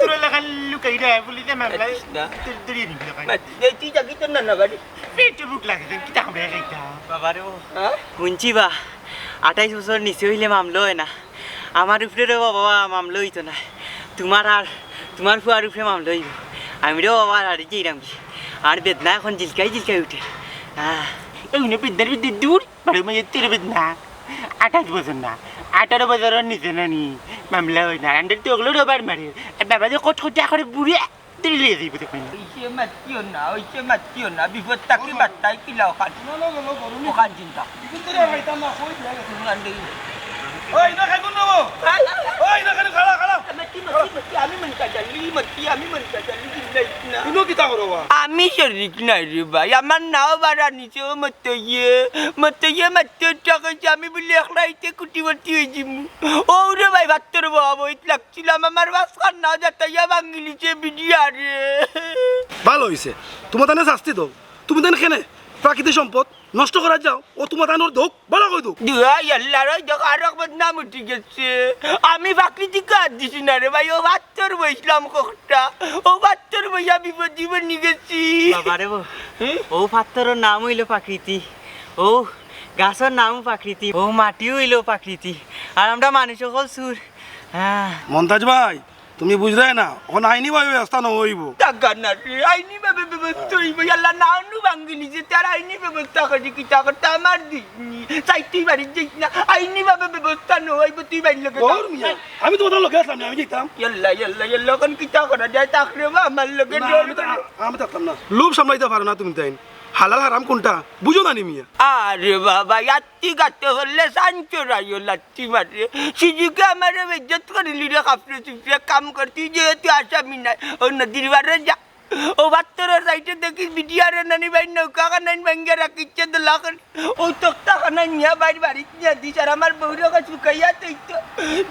তোর লাখান লুকাই রে, পুলিশে মামলা। মাতিস না। তুই তুড়ি নিবি লাখান। মাতিস না, তুই যাবি তো না, না বাড়ি। পেটে ভুক লাগে, কিতা আমরা খাইতাম? বাবা রে ও। হ্যাঁ? হুনছি বা, আঠাইশ বছর নিচে অইলে মামলা অয় না। আমার উপরে রে বাবা, মামলা অইতো না। তুমার আর তুমার ফুয়ার উপরে মামলা অইবো। আমি রে বাবা, আর আড়ি যাইরাম কি? আর বেদনা এখন জিলকাই জিলকাই উঠে। আহ। এই নে বেদনার ভিতরে দূর, বারো মাইয়া তেরো বেদনা। আঠাশ বছর না, আঠারো বছরর নিচে না নি, মামলা অয় না। আন্ডার তো ওগুলো রবার মারে। আর বাবা যে কটকটিয়া করে বুড়ে, তুই লিয়ে যাইবো দেখবেন। ওইসে মাতিও না, ওইসে মাতিও না, বিপদ থাকি বার্তায় কিলা ওখান। ওখান চিন্তা। ওই, না, খাইবো না, বাবা। ওই, না, খালি খাড়া, খাড়া। মাতি, মাতি, মাতি, আমি মন কাটালি, মাতি, আমি মন কাটালি, চিল্লাইস না। ইনো কিতা করো, বা? আমি শরিক নায় রে ভাই, আমার নাও বাড়া নিছে, ও মতইয়ে, মতইয়ে মাত্র টাকা কইছে, আমি বুলে এক রাইতে কোটিপতি অইযিমু। ও রে ভাই, বাত্তর বাবা বইত লাগছিলাম, আমার বাস খান না যাতাইয়া ভাঙ্গিলিছে বিডিআরে। ভালা অইছে, তুমরা তানে শাস্তি দেও। তুমি তান কেনে প্রাকৃতিক সম্পদ নষ্ট করার যাও, ও তুমরা তানর দোক, ভালা কই দোক। দুহাই আল্লাহর, ওই দেখো আরক বদনাম উঠি গেছে। আমি প্রাকৃতিক কাজ দিছি না রে ভাই, ও বাত্তর বইছিলাম কখটা, ও বাত্তর বইয়া বিপদ জীবন নিগেছি। বাবা রে বো, হ্যাঁ? ও পাত্তরর নাম অইলো প্রাকৃতি, ও গাছর নামও প্রাকৃতি, ও মাটিও অইলো প্রাকৃতি, আর আমরা মানুষ অকল চুর। হ্যাঁ। মন্তাজ ভাই, তুমি বুঝরায় না, অখন আইনি ভাবে ব্যবস্থা নেওয়া অইবো। টাকা না রে, আইনি ভাবে ব্যবস্থা অইবো। ইয়াল্লা, না অনু ভাঙ্গি নিজে, তার আইনি ব্যবস্থা করি, কিতা করতে আমার দিস নি। চাই তুই বাড়িত যাইস না, আইনি ভাবে ব্যবস্থা নেওয়া অইবো, তুই বাড়ির লগে যা। ওর মিয়া, আমি তো ওটার লগে আসলাম না, আমি যাইতাম। ইয়াল্লা, ইয়াল্লা, ইয়াল্লা, অখন কিতা করা যায়? থাক রে বা আমার লগে না, ডর আমি তো, করে। আ-, আমি থাকতাম না। লোভ সামলাইতা পারো না তুমি তাইন। হালাল হারাম কোনটা? বুঝো না নি মিয়া? আরে বাবা, ইয়াত্তি গাতে হলে সাঞ্চরাইও লাত্তি মারে। সুযোগে আমারে বেইজ্জত করিলি রে, কাপড়ে চুপড়ে কাম করতি, যেহেতু আসামি নাই। ও নদীর বারে যা। ও বাত্তরের সাইডে দেখিস, বিডিআরে নানি ভাই নৌকা খানাইন ভাঙ্গিয়া রাখিচ্ছে দোলা করে। ও তক্তা খানাইন নিয়া বাইর বাড়িত নিয়া দিস, আর আমার বউরে কাছে শুকাইয়া তৈত।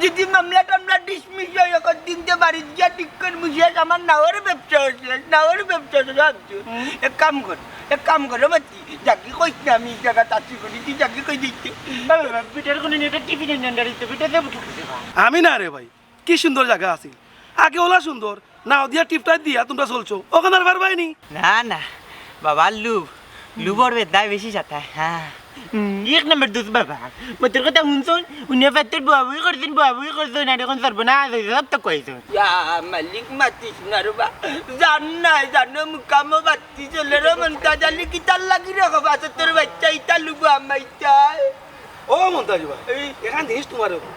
যদি মামলা টামলা ডিসমিস হয়, এখন দিন যে বাড়িত গিয়া ঠিক করে মুছিয়াস, আমার নাওর ব্যবসা হচ্ছে, নাওর ব্যবসা হচ্ছে, ভাবছো? এক কাম কর, এক কাম কর, আমার যাকে কইস না, আমি এই জায়গা চাকরি করি, তুই যাকে কই দিতে। বাবা, বাবা, বেটার কোনো নেটা টিফিন এনে আন্ডার দিতে, বেটা দেবো ঠুকে দেবা। আমি না রে ভাই, কি সুন্দর জাগা আছিল। আগে ওলা সুন্দর, নাও দিয়া টিপটাই দিয়া তুমরা চলছো। অখান আর পারবায় নি? না, না, বাবার লুভ, লুভর বেদনায় বেশি সাতায়, হ্যাঁ। হুম, এক নম্বর দোষ বাবা। মতর কথা হুনছইন, উনি ফাত্তর বুয়াবুই করছইন, বুয়াবুই করছইন, আর এখন সর্বনাশ অইছে, সব তো কইছইন। ইয়া মালিক মাতিস না রে বা। জান নাই, জানো মুকামো বাত্তি চলে রে মন্তাজ আলী, কিতার লাগি রে বাবা, তোর বাচ্চা ইতা লুবো আমাইতায়। ও মন্তাজ ভাই, এই। এখান জিনিস তোমার হবে।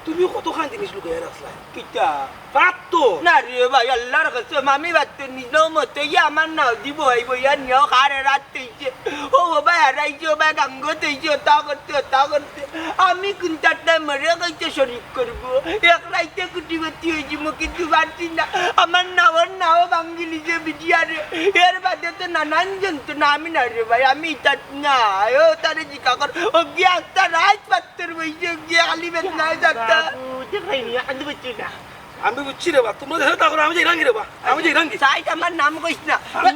তুমি কতখান জিনিস লুকাইয়া রাখলায়? কিতা? পাত্তর? না রে ভাই, আল্লার কসম, আমি পাত্তর নিজেও মতো ইয়া আমার নাও দিব, এই বইয়া নিয়েও খারে রাত তৈছে। ও, ও ভাই, হারাইছে, ও ভাই, গাঙ্গ তৈছে, ওটা করতে, ওটা করতে। আমি কোনটার টাইম মরে গেছে শরিক করবো। এক রাইতে কুটিপতি হয়েছি, মু কিন্তু পারছি না। আমার নাওর নাও ভাঙ্গি নিজে বিজিয়ারে। এর বাদে তো নানান যন্ত্রণা, আমি না রে ভাই, আমি ইতাত না। ও, তারে জিকা কর, ও গিয়া একটা রাত পাত্তর বইছে, ও গিয়া খালি বেদনায় যাতা। বাবু, দেখলাই নি, আমি বুঝছি না। আমি বুঝছি রে বা, তোমরা দেখো তা করো, আমি যাই রাঙ্গি রে বা, আমি যাই রাঙ্গি। সাইড আমার নাম কইস না। আমি,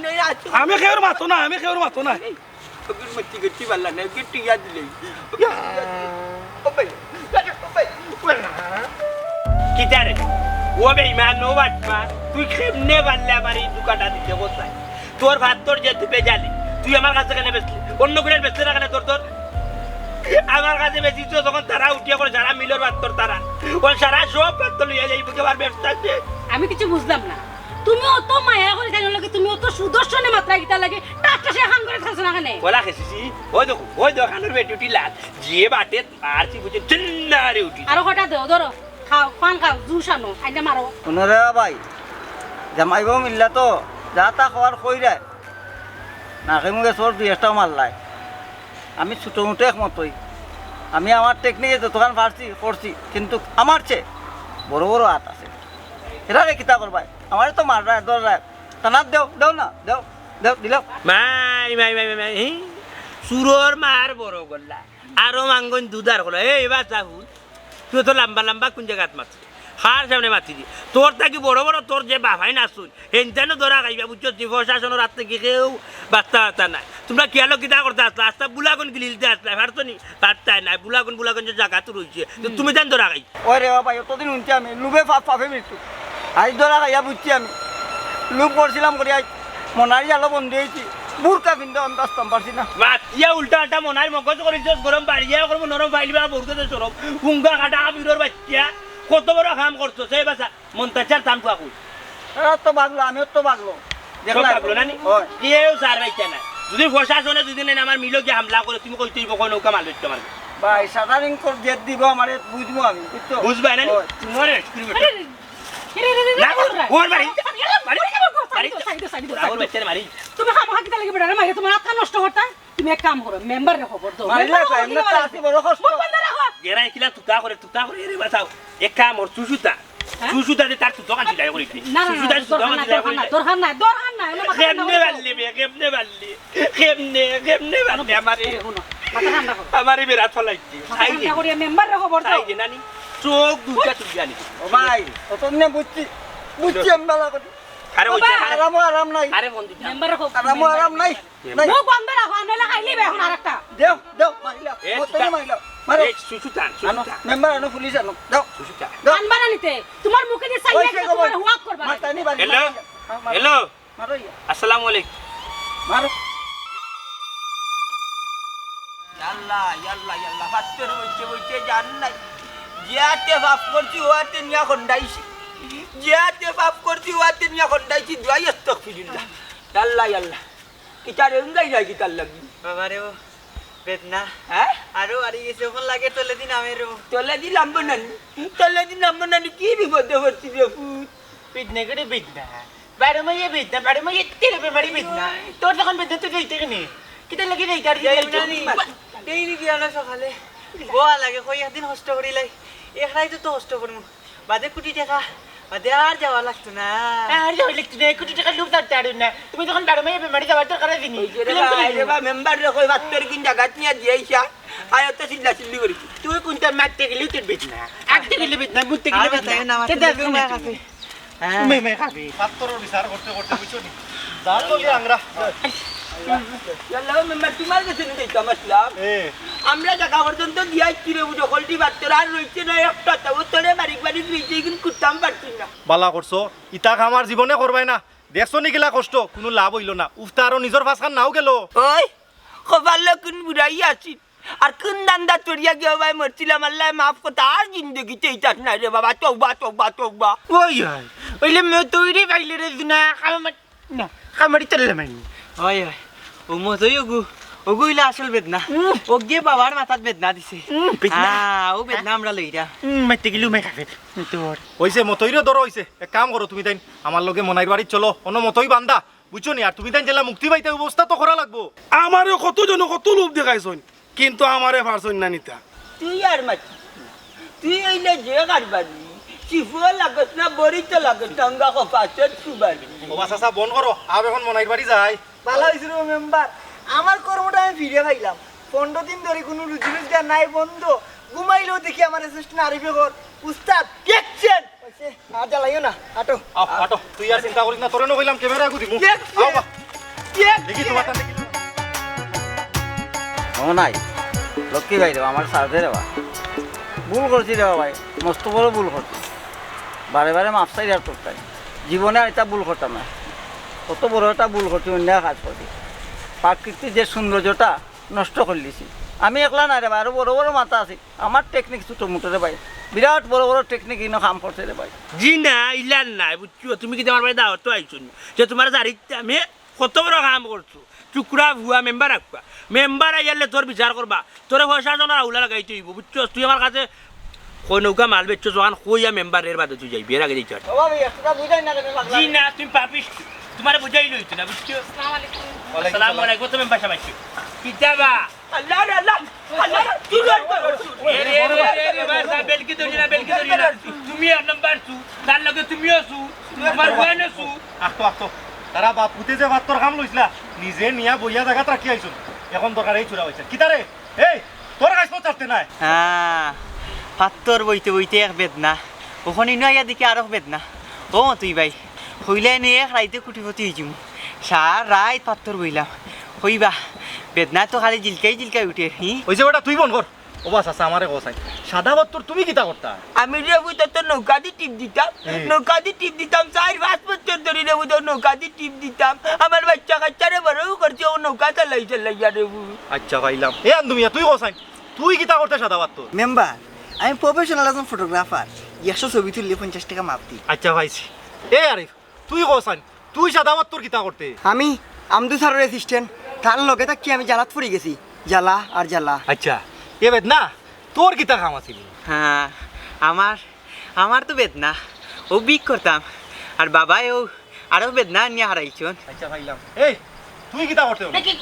আমি কেউর মাতো না, আমি কেউর মাতো না। এই, ওকে মতি গতি বালা না, ওকে টিয়া দিলে। ও ভাই, ও ভাই। কিতা রে? ও বেঈমান, ও বাটপার, তুই কেমনে পারলে আমার এই ধোকাটা দিতে কোথায়? তোর পাত্তর যে তুই বেজালি, তুই আমার কাছে কেনে বেচলি? অন্য করে বেচলে না কেনে তোর, তোর? আমার কাছে বেশি তো তখন তারা উঠিয়া করে সারা মিলর পাত্তর তারা। ও সারা সব পাত্তর লইয়া যাই, বুঝে পারবে। আমি কিছু বুঝলাম না। তুমি অত মায়া করে জানো লাগে, তুমি অত সুদর্শনে মাত্রা কিতা লাগে, টাকটা সে হান করে থাকছো না কেনে? ওলা খেসিছি, ওই দেখো, ওই দেখো, কানোর বেটি উঠি লাল, যে বাটে আর কি বুঝে, চিন্নারে উঠি। আরো কটা দেও, ধরো, খাও, পান খাও, জুস আনো, আইনা মারো। হুনো রে ভাই, জামাইবো মিল্লা তো, যা তা খাওয়ার কইরায়, নাকে মুখে চোর দুই একটাও মারলায়। আমি ছোটো মুটো এক মতোই, আমি আমার টেকনিকে যতখান পারছি, করছি, কিন্তু আমার চেয়ে বড় বড় হাত আছে। এরারে কিতা করবায়? আমারে তো মাররায়, ধররায়। টানাত দেও, দেও না, দেও, দেও, দিলাও। মাই, মাই, মাই, মাই, মাই, হি? চুরর মার বড় গল্লা। আরো মাঙ্গন দুধার গল্লা। এই, এবার চা হুন। তুই তো লম্বা লম্বা কোন জাগাত মাতলি? কার সামনে মাতলি? তোর থাকি বড় বড় তোর যে বাফাইন আছইন, হেনতানো ধরা খাইবা, বুঝছস নি? প্রশাসনর হাত থাকি কেউ বাঁচতা পারতা নায়। তোমরা কিয়ালো কিতা করতা আছলা? আস্তা বুলাগুন গিলিলতা আছলা, পারতো নি? পারতায় নায়। বুলাগুন বুলাগঞ্জর জাগাত রইছে। তো তুমি তান ধরা খাই। ওরে বাবা, অতদিন হুনছি আমি, লোভে পাপ, পাপে মৃত্যু। আইজ ধরা খাইয়া বুঝছি আমি। লোভ করছিলাম করি আইজ মনারি জালো বন্দী হইছি। বুরকা পিন্দা আমি বাঁচতাম পারছি না। মাতিয়া উল্টা আল্টা মনার মগজ করিছস, গরম বাড়িয়া করবো, নরম ফাইলিবা, বউরকে তো সরম। হুঙ্গা কাটা আবিরর বাচ্চা, কত বড় কাম করছস, এই বাসা। মন্তাচার তান ফুয়া কই? এরা তো ভাগলো, আমিও তো ভাগলো। সব দেখলাই ভাগলো তো। না নি? হয়। কেউ সার পাইতা না। যদি প্রশাসনে যদি নেন আমার মিলো গিয়ে হামলা করে, তুমি কইতে হইব কোন নৌকা মাল হইতে পারবে। ভাই, সাধারণ কর জেদ দিব আমারে, বুঝবো আমি, বুঝছো? বুঝবায় না নি? হয়। তোমার স্কুল বেটা। আরে, আরে, আরে, আরে, না, আরে, ওর বাড়ি। আরে, বাড়ি। আরে, আরে, আরে, আরে, আরে, বাড়ি। আরে, বাচ্চারে বাড়ি। তুমি খামোখা কিতা লাগি বেটারে মারিয়া তোমার আত্মা নষ্ট করতা? তুমি এক কাম করো, মেম্বাররে খবর দাও। মারিলে মেম্বার তো এমনি তো আছি বড় কষ্ট। মুখ বন্ধ রাখো। গেরাই কিলা তুতা করে, তুতা করে, এরে বাঁচাও। এক কাম কর, চুষুতা। হ্যাঁ? চুষুতা দে তার তুতো কান সিলাই করি দে। না, না, না, চুষুতা দে তুতো দরকার কান নাই, সিলাই দরকার করি নাই, দে। দরকার নাই, দরকার নাই, ওলা মাথা ঠান্ডা কেমনে করিও না। পারলে বে, কেমনে পারলে? কেমনে, কেমনে পারলে আমারে? এই হুনো, মাথা ঠান্ডা করো। আমারে বেড়া ফলাইছে। মাথা ঠান্ডা করিয়া মেম্বাররে খবর দাও। তাই যে নানি, চোখ দুইটা তুলি আনি। ও ভাই, অত নে বুঝছি, বুঝছি আমি ভালো করি। আরে ও ওই ভাই। আরামও আরাম নাই। আরে বন্ধু, মেম্বাররে খবর আরামও আরাম নাই। নাই। মুখ বন্ধ রাখো, আর নাইলে খাইলিবে এখন আরেকটা। দেও, দেও, মারিলা। এ, ও, তুই তুমি তা-, মারিলা। মারো। এই, সুসু টান, সুসু আনো, টান। মেম্বার আনো, পুলিশ আনো। দাও। সুসু টান। দাও। আনবা না নিতে। তোমার মুখে দিয়ে সাইয়া ওই সে তোমার খবর। ওয়াক করবা। মারতানি বাড়ি। হ্যালো? হ্যাঁ, মারো। হ্যালো? মারো ইয়া। আসসালামু আলাইকুম। মারো। ইয়াল্লা, ইয়াল্লা, ইয়াল্লা। পাত্তর বইতে বইতে জান নাই। যে আতে পাপ করছি, ও আতে নিয়া খন্ডাইছি। যে আতে পাপ করছি, ও আতে নিয়া খন্ডাইছি। দোয়াই আস্তাগফিরুল্লাহ। ইয়াল্লা, ইয়াল্লা। কিতারে উঙ্গাই যায় কিতার লাগি? বাবা রে, ও বেদনা। হ্যাঁ? আরো বাড়ি গেছে, ওখান লাগে তলে দিন আমি রো। তলে দিন নামবো নানি, তলে দিন নামবো নানি, কি বিপদে পড়ছি রে পুত? বেদনা করে বেদনা। বারো মাইয়ে বেদনা, বারো মাইয়ে তেরে বেমারি বেদনা। তোর যখন বেদনা, তুই যাইতে কেনে? কিতার লাগি যাইতে আর যাই যাইতে নানি। বা- ডেইলি গিয়া না সকালে। গোয়া লাগে, কই একদিন কষ্ট করি লাই। এক রাইতে তো কষ্ট করমু। বাদে কোটি টাকা, বাদে আর যাওয়া লাগতো না। আর যাওয়া লাগতো না, এক কোটি টাকার লোভ ধরতে পারো না। তুমি যখন বারো মাইয়ে বেমারি যাওয়ার দরকার আছে নি? ওই যে রে বিলম্ব ভাই, করে রে দিও। বা, মেম্বার রে কই, বাত্তর কিন জাগাত নিয়া দিয়াইছা। আয় অত চিল্লা চিল্লি করিস। তুই কোনটা মারতে গেলেও তোর বেদনা। আটতে গেলে বেদনা, মুততে গেলে আরে বেদনা। তাই না, আমার কে তো দেখ বেদনা না আছে। তুমি? হ্যাঁ। তুমি মে খাবি। পাত্তরর বিচার করতে করতে বুঝছো নি? যা তো কি আংরা। ইয়াল্লা, মেম্বার, তোমার গেছে নি যাইতাম আসলাম। এ। আমরা জাগা পর্যন্ত দিয়া আইছি রে, বুঝো, কলটি বাদ তোর আর রইছে না একটা, তাও তোরে বারিক বারিক রইছে, এগুন করতাম পারছি না। বালা করছো, ইতা কাম আর জীবনে করবায় না। দেখছো নি কিলা কষ্ট, কুনু লাভ অইলো না। উফতা আরো নিজর ফাঁসখান নাও গেলো। ওই, কপালো কুন বুড়াই আছিল, আর কুন ধান্দা চড়িয়া গিয়া ভাই মরছিলাম, আল্লায় মাফ করতা, আর জিন্দেগিতে ইতাত নাই রে বাবা, তওবা, তওবা, তওবা। ওই হয়, ওইলে মে তৈরি পাইলে রে দুনা, খামা না, কামারি চললে মাইনি। ওই, ওই। ও মতই ওগু। ওগু অইলা আসল বেদনা। উম। ওগিয়ে বাবার মাথাত বেদনা দিছে। উম, বেদনা। আ, ও বেদনা আমরা লইরা। উম, মাইতে গেলেও মাই খাবে। তোর। অইছে, মতইরে ধরো অইছে। এক কাম করো তুমি তাইন, আমার লগে মনাইর বাড়িত চলো। অনো মতই বান্ধা, বুঝছো নি? আর তুমি তাইন যেলা মুক্তি পাইতা, ব্যবস্থা তো করা লাগবো। আমারে কত জনে কত লোভ দেখাইছইন, কিন্তু আমারে পারছইন না নিতা। তুই আর মাতিস না। তুই অইলে যে কারবারি, চিফুও লাগস না, বড়ি তো লাগস না, অঙ্গা কপাসের সুবারি। ও বা চাচা, বন্ধ করো, আব এখন মনাইর বাড়ি যাই। ভালা অইছে রে মেম্বার, আমার কর্মটা আমি ফিরে পাইলাম। পনরো দিন ধরি কুনু রুজি রোজগার নাই, বন্ধ। ঘুমাইলেও দেখি আমার assistant আরিফে কর, "উস্তাদ, action!" কইছে, "আর জ্বালাইও না, আটো।" আও, আটো। তুই আর চিন্তা করিস না, তোরে না কইলাম camera আগু দিমু। Action! আও বা। Action! দেখি তোমার টান দেখি। ও নাই, লক্ষ্মী ভাই রে, আমার সাথে রে বা। ভুল করছি রে বা ভাই, মস্ত বড় ভুল করছি। বারে বারে মাফ চাই আর করতাম। জীবনে আর এটা ভুল করতাম না। কত বড় একটা ভুল করছি, অন্যায় কাজ করছি। প্রাকৃতিক যে সৌন্দর্যটা নষ্ট করিলিছি। আমি একলা না রে ভাই, আরো বড় বড় মাথা আছে। আমার technique ছোট মোটো রে ভাই, বিরাট বড় বড় technique ইনো কাম করছে রে ভাই। জি না, ইলান নাই, বুঝছো? তুমি কিতা আমার বাড়ি দাওয়াত তো আইছো নি? যে তোমার জারিতে আমি কত বড় কাম করছো, টুকরা ভুয়া মেম্বার রাখবা। মেম্বার আইয়ালে তোর বিচার করবা, তোরে পয়সা জনার আউলা লাগাইতে অইবো, বুঝছস? তুই আমার কাছে কই নৌকা মাল বেচছস, যখন কইয়া মেম্বার এর বাদে তুই যাইবি, এর আগে যাইতে পারবি। ও ভাই, একটা বুঝাই না কেন লাগলা? জি না, তুমি পাপিস, তোমারে বুঝাইলে অইতো না, বুঝছো? আসসালামু আলাইকুম। আসসালামু আলাইকুম, তো মেম্বার সাহেব আইছো। কিতা বা? আল্লাহ রে আল্লাহ, আল্লাহ রে, চুর অইতো। এ রে, এ রে, এ রে, এ রে, বাস, বেলকি ধরি না, বেলকি ধরি না। তুমি এক নাম্বার চুর, তার লগে তুমিও চুর, তোমার বইনও চুর। আখতো, আখতো। তারা বাপ পুতে যে ভাত তোর কাম লইছলা, নিজে নিয়া বইয়া জাগাত রাখি আইছইন। এখন দরকার এই চুরা অইছে। কিতা রে? এই, তোর গাছ তো ছাড়তে নাই। হ্যাঁ, পাত্তর বইতে বইতে এক বেদনা, অখন ইনো আইয়া দেখি আরক বেদনা। ও তুই ভাই, কইলে নি এক রাইতে কুটিপতি অইযিমু। সারা রাইত পাত্তর বইলাম। কইবা, বেদনা তো খালি জিলকাই জিলকাই উঠের, হি? অইছে বেটা, তুই বন্ধ কর। ও বা চাচা, আমারে কও চাই। সাদা পাত্তর তুমি কিতা করতা? আমি রে বুঝতে তো নৌকা দি টিপ দিতাম। হুম। নৌকা দি টিপ দিতাম, চাইর পাঁচ বছর ধরি রে বুঝতে নৌকা দি টিপ দিতাম। আমার বাচ্চা কাচ্চারে বড় করছি, ও নৌকা চালাই চালাই যারে বুঝ। আচ্ছা, পাইলাম। এ আন্দুমিয়া, তুই কও চাই। তুই কিতা করতে সাদা পাত্তর? মেম্বার, আমি professional একজন photographer। একশো ছবি তুললে পঞ্চাশ টেকা মাফ দি। আচ্ছা, পাইছি। এ আরিফ, তুই কও চাইন, তুই সাদা পাত্তর কিতা করতে? আমি আমদু স্যারর assistant, তান লগে থাকি আমি জ্বালাত পড়ি গেছি, জ্বালা আর জ্বালা। আচ্ছা, এ বেদনা, তোর কিতা কাম আছিল? হ্যাঁ, আমার, আমার তো বেদনা, ও ভিক করতাম, আর বাবায় ও আরো বেদনা আনিয়া হারাইছইন। আচ্ছা, পাইলাম। এই, তুই কিতা করতে হলো? দেখি,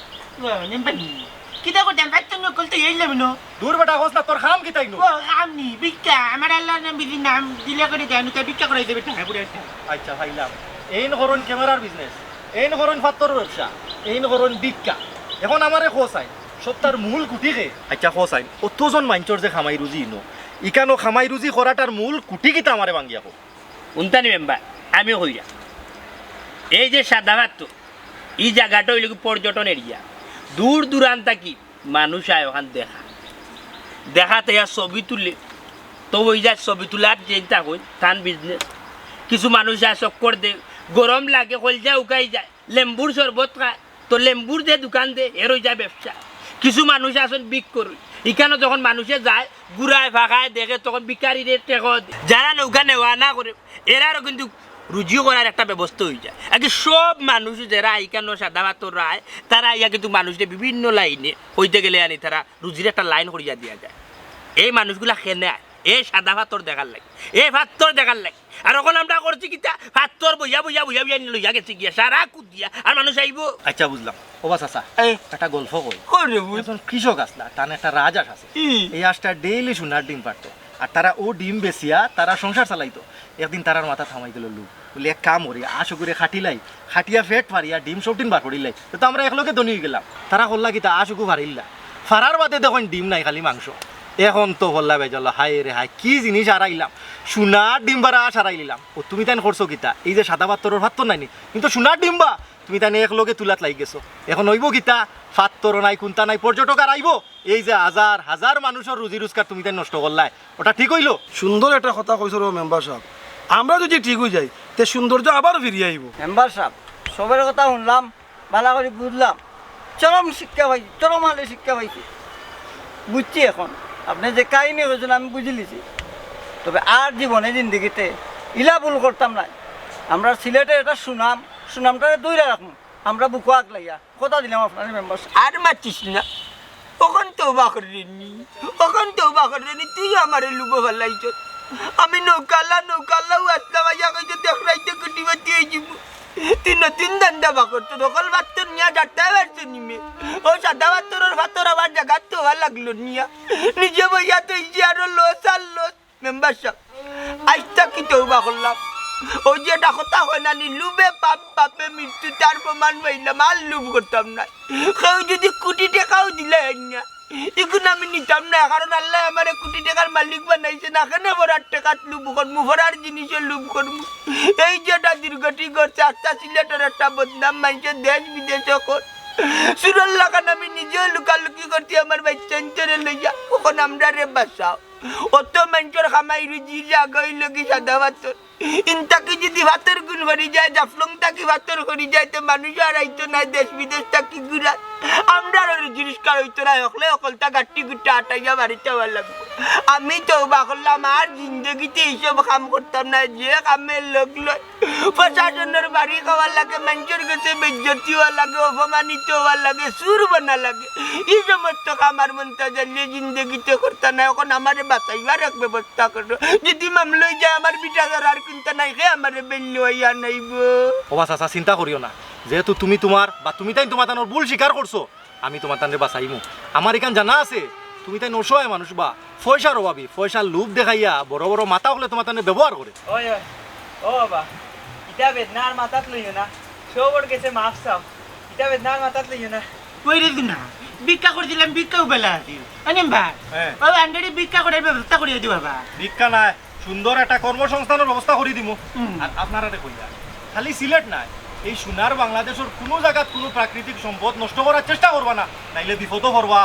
ও, নিম্বানি। কিতা করতাম? বাইর তো নকল তো এই লেবি না। দূর বেটা, কস না, তোর কাম কিতা ইনো? ও, কাম নি, ভিক্ষা। আমার আল্লাহর নাম বিধি নাম দিলে করে দেয়, আমি তো ভিক্ষা করাই দেবে, টাকা পড়ে আছে। আচ্ছা, পাইলাম। এইন করইন camera-র business, এইন করইন পাত্তর ব্যবসা, এইন করইন ভিক্ষা। এখন আমারে কও চাইন, সবতার মূল খুঁটি কে? আচ্ছা, কও চাইন, অতজন মাইনষর যে কামাই রুজি ইনো, ইখানো কামাই রুজি করাটার মূল খুঁটি কিতা আমারে ভাঙ্গিয়া কও। হুনতা নি মেম্বার, আমি কইরাম। এই যে সাদা পাত্তর, ই জাগাটা অইলো কি পর্যটন area। দূর দূরান্ত থাকি মানুষ আয় অখান দেখা। দেখাত আইয়া ছবি তুলে। তো অউ যে ছবি তুলার যেইন থাকইন, তান business। কিছু মানুষ আয় চক্কর দে, গরম লাগে, কইলজা উকাই যায়, লেম্বুর শরবত খায়। তো লেম্বুর যে দোকান দে, এর অইযায় ব্যবসা। কিছু মানুষ আছইন ভিক করইন। ইখানো যখন মানুষে যায়, ঘুরায় ফাকায় দেখে, তখন ভিখারিরে টেকা দে। যারা নৌকা নেওয়া আনা করে, এরারও কিন্তু রুজি করার একটা ব্যবস্থা অইযায়। আর কি সব মানুষ যারা ইখানো সাদা পাত্তর আয়, তারা আইয়া কিন্তু মানুষরে বিভিন্ন লাইনে কইতে গেলে আনি তারা রুজির একটা লাইন করিয়া দিয়া যায়। এই মানুষগুলা কেনে আয়, এই সাদা পাত্তর দেখার লাগি, এই পাত্তর দেখার লাগি। আর অখন আমরা করছি কিতা? পাত্তর বইয়া, বইয়া, বইয়া, বইয়া লইয়া গেছি গিয়া, সারা কুদিয়া, আর মানুষ আইবো। আচ্ছা, বুঝলাম। ও বা চাচা, এই। একটা গল্প কই। কই রে বুঝ? একজন কৃষক আছলা, তান একটা রাজহাঁস আছে। ই। এই হাঁসটা daily সোনার ডিম পারতো। আর তারা অউ ডিম বেচিয়া তারা সংসার চালাইতো। একদিন তারার মাথাত হামাই গেল লোভ। বুলে, এক কাম করি, হাঁস অগুরে কাটিলাই, কাটিয়া পেট ফাড়িয়া ডিম সবটিন বার করিলাই। তে তো আমরা একলগে ধনী অইগেলাম। তারা করলা কিতা, হাঁস অগু ফাড়িলা। ফাড়ার বাদে দেখইন ডিম নাই, খালি মাংস। এখন তো করলা বেজাল, হায় রে হায়, কি জিনিস হারাইলাম। সোনার ডিম পারা হাঁস হারাইলিলাম। ও তুমি তাইন করছো কিতা? এই যে সাদা পাত্তরর পাত্তর নাই নি, কিন্তু সোনার ডিম বা তুমি তাইন একলগে তুলাত লাগি গেছো। এখন অইবো কিতা? পাত্তরও নাই, কুন্তা নাই, পর্যটক আর আইবো? এই যে হাজার হাজার মানুষর রুজি রোজগার তুমি তাইন নষ্ট করলায়, ওটা ঠিক অইলো? সুন্দর একটা কথা কইছো রে মেম্বার সাব। আমরা যদি ঠিক অই যাই, তে সৌন্দর্য আবার ফিরিয়া আইবো। মেম্বার সাব, সবর কথা হুনলাম, ভালা করি বুঝলাম, চরম শিক্ষা পাইছি, চরম হালে শিক্ষা পাইছি, বুঝছি এখন। আপনে যে কাহিনী কইছইন আমি বুঝিলিছি, তবে আর জীবনে জিন্দেগিতে ইলা ভুল করতাম নায়। আমরার সিলেটর একটা সুনাম, সুনামটারে ধইরা রাখমু। আমরা বুকো আগলাইয়া কথা দিলাম আপনারে মেম্বার সাব। আর মাতিস না, অখন তওবা কররে নি, অখন তওবা কররে নি, তুই আমারে লুবো ফালাইছস। আমি নৌকালা, নৌকালাও আসলাম, আইয়া কইছে দেখ রাইতে কুটিপতি অইযিমু। তুই নতুন ধান্দা বার করছস, অকল পাত্তর নিয়া ডাটা বাড়ছে নিমে। ও সাদা পাত্তরর পাত্তর আবার জাগাত থওয়া লাগলো নিয়া। নিজে বইয়া তো ইজি আরো লস আর লস। মেম্বার সাব, আইজ থাকি তওবা করলাম। ওই যে এটা কথা কয় না নি, লুবে পাপ, পাপে মৃত্যু, তার প্রমাণ পাইলাম, আর লুব করতাম না। কেউ যদি কুটি টেকাও দিলে না, ইগুন আমি নিতাম না, কারণ আল্লায় আমারে কুটি টেকার মালিক বানাইছে না, কেনে ফরার টেকাত লুব করমু, ফরার জিনিসে লুব করমু। এই যে এটা দুর্গতি ঘটছে, আস্তা সিলেটর একটা বদনাম মানষে দেশ বিদেশে কর। সুরর লাখান আমি নিজেও লুকালুকি করছি আমার বাচ্চা ইন্তরে লইয়া, অখন আমরারে বাঁচাও। অত মানষর কামাই রুজি জাগা অইলো গি সাদা পাত্তর। ইন থাকি যদি পাত্তর গুন করি যায়, জাফলং থাকি পাত্তর করি যায়, তে মানুষ আর আইতো নায় দেশ বিদেশ থাকি ঘুরাত। আমরারও রুজি রোজগার অইতো নায়, হকলে হকলতা গাট্টি গুট্টা আটাইয়া বাড়িত আওয়া লাগবো। আমি তওবা করলাম, আর জিন্দেগিতে এইসব কাম করতাম না, যে কামে লোক লয়। প্রশাসনর বাড়ি খাওয়া লাগে, মানষর গেছে বেইজ্জতি অওয়া লাগে, অপমানিত অওয়া লাগে, চুর বনা লাগে। ই সমস্ত কাম আর মন্তাজ আলীয়ে জিন্দেগিতে করতা নায়। অখন আমারে বাঁচাইবার এক ব্যবস্থা করো। যদি মামলা অই যায়, আমার বিটা ছাড়া আর কুন্তা নাই, কে আমারে বেইল লইয়া নাইবো। ও বা চাচা, চিন্তা করিও না, যেহেতু তুমি তুমার বা তুমি তাইন তুমার তানোর ভুল স্বীকার করছো, আমি তুমার তানরে বাঁচাইমু। আমার ইখান জানা আছে, তুমি তাইন অসহায় মানুষ বা পয়সার অভাবী, পয়সার লোভ দেখাইয়া বড় বড় মাথা অকলে তুমার তানরে ব্যবহার করে। ওই, ওই, ও বাবা, ইতা বেদনা আর মাথাত লইও না, সবর গেছে মাফ চাও, ইতা বেদনা আর মাথাত লইও না। কই রে না, ভিক্ষা করছিলাম, ভিক্ষাও বেলা আছিল। আনিম ভাই, হ্যাঁ। ও আন্ডারে ভিক্ষা করার ব্যবস্থা করিয়া দিও বাবা। ভিক্ষা নায়, সুন্দর একটা কর্মসংস্থানর ব্যবস্থা করি দিমু। হুম। আর আপনারারে কইয়া, খালি সিলেট নায়, এই সোনার বাংলাদেশর কুনু জাগাত কুনু প্রাকৃতিক সম্পদ নষ্ট করার চেষ্টা করবা না, নাইলে বিপদো পড়বা।